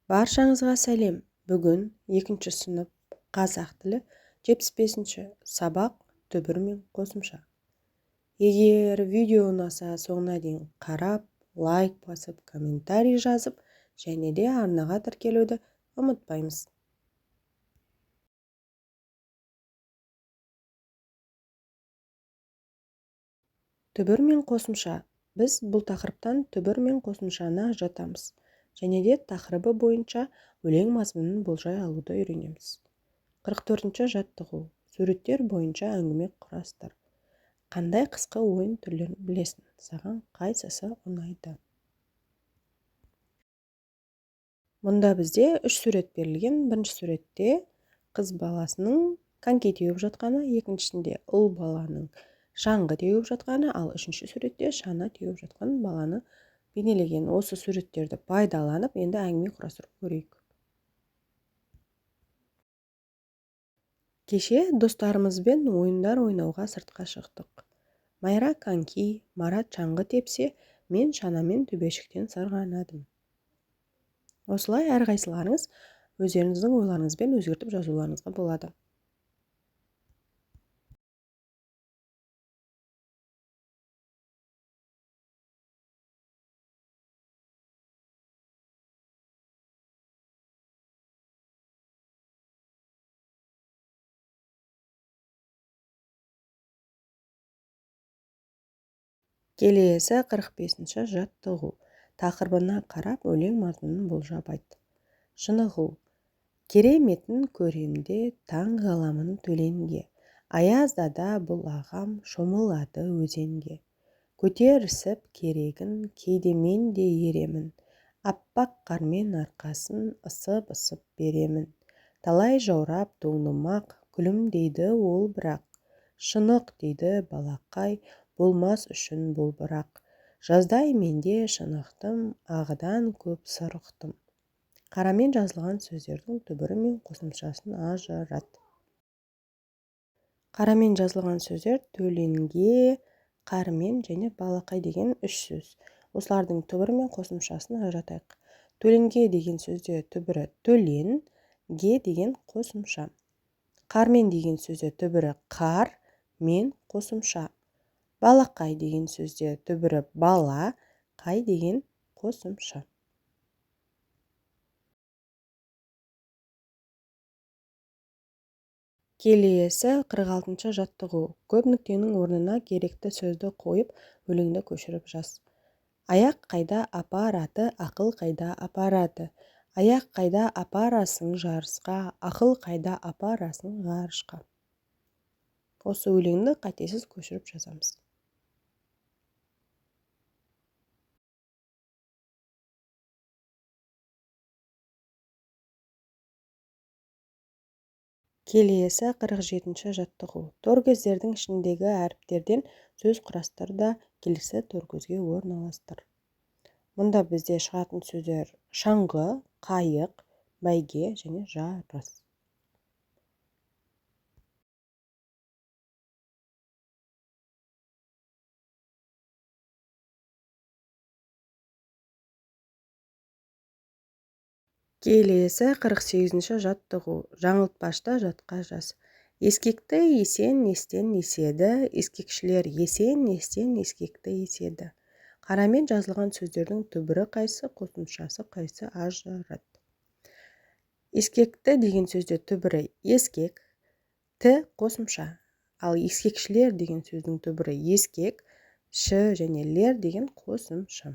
Баршаңызға сәлем. Бүгін екінші сынып қазақ тілі 75-ші сабақ түбір мен қосымша. Егер видео ұнаса, соңына дейін қарап, лайк басып, комментарий жазып, және де арнаға тіркелуді ұмытпаймыз. Түбір мен қосымша. Біз бұл тақырыптан түбір мен қосымшаны ажыратамыз. Және де тақырыбы бойынша өлең мазмұнын болжай алуды үйренеміз. 44-ші жаттығу. Суреттер бойынша әңгіме құрастыр. Қандай қысқы ойын түрлерін білесің? Саған қайсысы ұнайды? Мұнда бізде 3 сурет берілген. Бірінші суретте қыз баласының коньки теуіп жатқаны, екіншісінде ұл баланың шаңғы теуіп жатқаны, ал үшінші суретте шана теуіп жатқан баланы бейнелеген. Осы суреттерді пайдаланып, енді әңгіме құрастырып көрейік. Кеше достарымызбен ойындар ойнауға сыртқа шықтық. Майра коньки, Марат шаңғы тепсе, мен шанамен төбешіктен сырғанадым. Осылай әрқайсыларыңыз өздеріңіздің ойларыңызбен өзгертіп жазуларыңызға болады. Келесі 45-ші жаттығу. Тақырыбына қарап өлең мазмұнын болжап айт. Шынығу. Кереметін көремде таң қаламын төленге. Аязда да бұл ағам шомылады өзенге. Көтерісіп керегін кейде мен де еремін. Аппақ қармен арқасын ысып-ысып беремін. Талай жаурап тоңдымақ, күлімдейді ол бірақ. Шынық дейді балақай, болмас үшін бұл бірақ. Жаздай менде шынықтым, ағыдан көп сыр ұқтым. Қарамен жазылған сөздердің түбірі мен қосымшасын ажырат. Қарамен жазылған сөздер төленге, қармен және балақай деген үш сөз. Осылардың түбірі мен қосымшасын ажыратайық. Төленге деген сөзде түбірі төлен, ге деген қосымша. Қармен деген сөзде түбірі қар, мен қосымша. Балақай деген сөзде түбірі бала, қай деген қосымша. Келесі 46-шы жаттығу. Көп нүктенің орнына керекті сөзді қойып, өлеңді көшіріп жаз. Аяқ қайда апарады, ақыл қайда апарады. Аяқ қайда апарасың жарысқа, ақыл қайда апарасың ғарышқа. Осы өлеңді қатесіз көшіріп жазамыз. Келесі 47-ші жаттығу. Торкөздердің ішіндегі әріптерден сөз құрастыр да келесі торкөзге орналастыр. Мұнда бізде шығатын сөздер шаңғы, қайық, бәйге және жарыс. Келесі 48-ші жаттығу. Жаңылтпашты жатқа жаз. Ескекті есен естен еседі, ескекшілер есен естен ескекті еседі. Қарамен жазылған сөздердің түбірі қайсы, қосымшасы қайсы ажырат. Ескекті деген сөзде түбірі ескек, т қосымша. Ал ескекшілер деген сөздің түбірі ескек, ші және лер деген қосымша.